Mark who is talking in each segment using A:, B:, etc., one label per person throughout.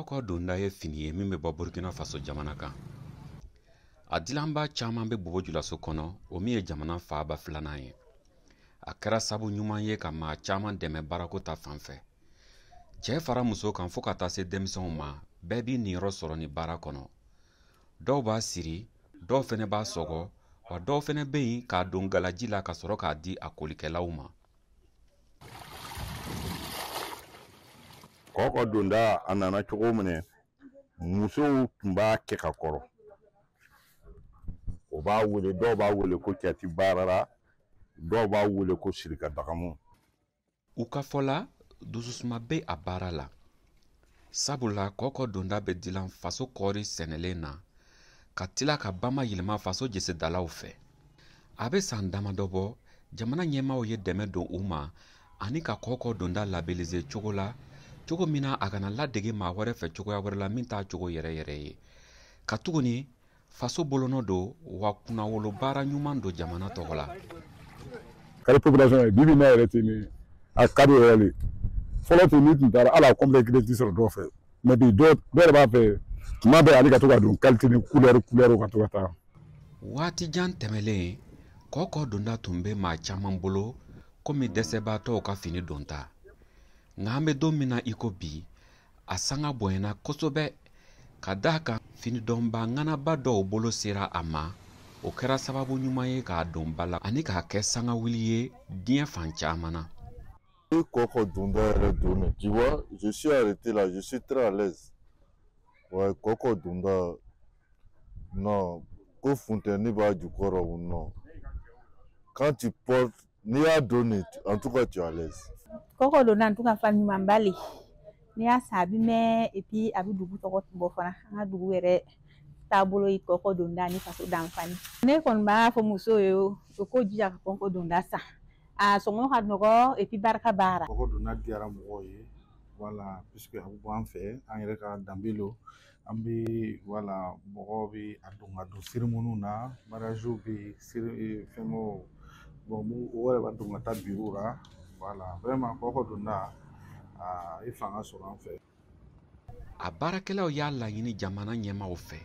A: Kɔkɔ donda ye fini ye min bɛ bɔ Burkina Faso jamana kan. A dilanba caman bɛ Bobo Julaso kɔnɔ, o min ye jamana faaba filanan ye. A kɛra sabu ɲuman ye ka maa caman dɛmɛ baarako ta fan fɛ. Cɛ fara muso kan fo ka taa se denmisɛnw ma, bɛɛ b'i niyɔrɔ sɔrɔ nin baara kɔnɔ. Dɔw b'a siri, dɔw fɛnɛ b'a sɔgɔ, wa dɔw fɛnɛ bɛ yen k'a don galaji la ka sɔrɔ k'a di a kolikɛlaw ma.
B: Kɔkɔ donda a nana cogo min, musow tun b'a kɛ ka kɔrɔ. O b'a wele, dɔw b'a wele ko cɛti baarara, dɔw b'a wele ko sirika dagamu.
A: U ka fɔ la, dususuma bɛ a baara la. Sabula kɔkɔ donda bɛ dilan faso kɔɔri sɛnɛlen na, ka tila ka bamayɛlɛma faso jesedalaw fɛ. A bɛ san damadɔ bɔ, jamana ɲɛmaaw ye dɛmɛ don u ma ani ka kɔkɔ donda labelize cogo la, cogo min na a kana ladege maa wɛrɛ fɛ cogoya wɛrɛ la min t'a cogo yɛrɛ yɛrɛ ye. Ka tuguni faso bolonɔ don wa kunnawolo baara ɲuman don jamana tɔgɔ la.
C: Kari population ye bibi n'a yɛrɛ ten ni a ka di yɛrɛ de. Fɔlɔ tun n'i tun taara hali a complet kelen t'i sɔrɔ dɔw fɛ, mais bi dɔw yɛrɛ b'a fɛ tuma bɛɛ ale ka to ka don qualité ni couleur couleur ka to ka taa.
A: Waati jan tɛmɛlen, kɔkɔ donda tun bɛ maa caman bolo komi dɛsɛbaatɔw ka fini donta. Nka an bɛ don min na i ko bi, a sanga bonyana kosɛbɛ ka d'a kan finidɔnba ŋanaba dɔw bolo sera a ma. O kɛra sababu ɲuman ye k'a don ba la ani k'a kɛ sangawuli ye diɲɛ fan caman na.
D: Kɔkɔ donda yɛrɛ don, tu vois, je suis arrêté là, je suis très à l'aise. Ouais, kɔkɔ donda, non, ko funteni b'a jukɔrɔ ou non. Quand tu portes, n'i y'a don, en tout cas tu es à l'aise.
E: Kɔkɔ donda en tout cas fan ɲumanba le. N'i y'a san a bɛ mɛn et puis a bɛ dugu tɔgɔ bɔ fana. An ka dugu yɛrɛ taabolo ye kɔkɔ donda ni faso danfani. Ne kɔni b'a fɔ musow ye o k'o jija ka kɔkɔ donda san. A sɔngɔ ka nɔgɔ et puis barika b'a la.
F: Kɔkɔ donda diyara mɔgɔw ye, voilà, puisque a bɛ bɔ an fɛ, an yɛrɛ ka danbe lo. An bɛ, voilà, mɔgɔw bɛ a don ka don cérémonie na, mariage bɛ yen, fɛngɛw, bon, o yɛrɛ b'a don ka taa bureau la, voilà, vraiment kɔkɔ donda a ye fanga sɔrɔ an fɛ.
A: A baarakɛlaw y'a laɲini jamana ɲɛmaaw fɛ,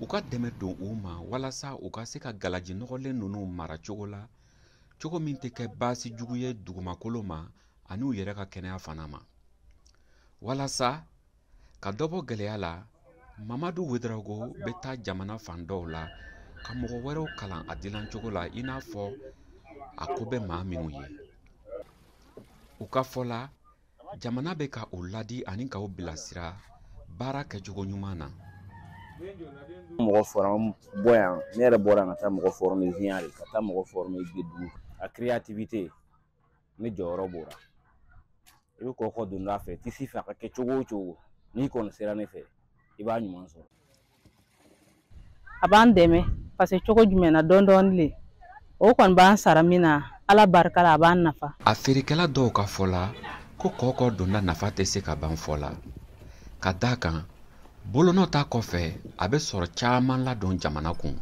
A: u ka dɛmɛ don u ma walasa u ka se ka galaji nɔgɔlen ninnu mara cogo la, cogo min tɛ kɛ baasi jugu ye dugumakolo ma ani u yɛrɛ ka kɛnɛya fana ma. Walasa ka dɔ bɔ gɛlɛya la, Mamadu Ouédraogo bɛ taa jamana fan dɔw la ka mɔgɔ wɛrɛw kalan a dilan cogo la i n'a fɔ a ko bɛ maa minnu ye. U ka fɔ la, jamana bɛ ka u ladi ani k'u bilasira baara kɛcogo ɲuman na.
G: Mɔgɔ former bɔ yan, ne yɛrɛ bɔra yan ka taa mɔgɔ former Ziyare, ka taa mɔgɔ former Gedugu. A créativité, ne jɔyɔrɔ b'o la. I bɛ kɔkɔ donda fɛ, tisi fɛ a ka kɛ cogo o cogo, n'i kɔni sera ne fɛ, i b'a ɲuman sɔrɔ.
H: A b'an dɛmɛ parce que cogo jumɛn na dɔɔni dɔɔni le. O kɔni b'an sara min na, Ala barika la a b'an nafa.
A: A feerekɛla dɔw ka fɔ la ko kɔkɔ donda nafa tɛ se ka ban fɔ la. Ka d'a kan, bolonɔ ta kɔfɛ a bɛ sɔrɔ caman ladon jamana kun.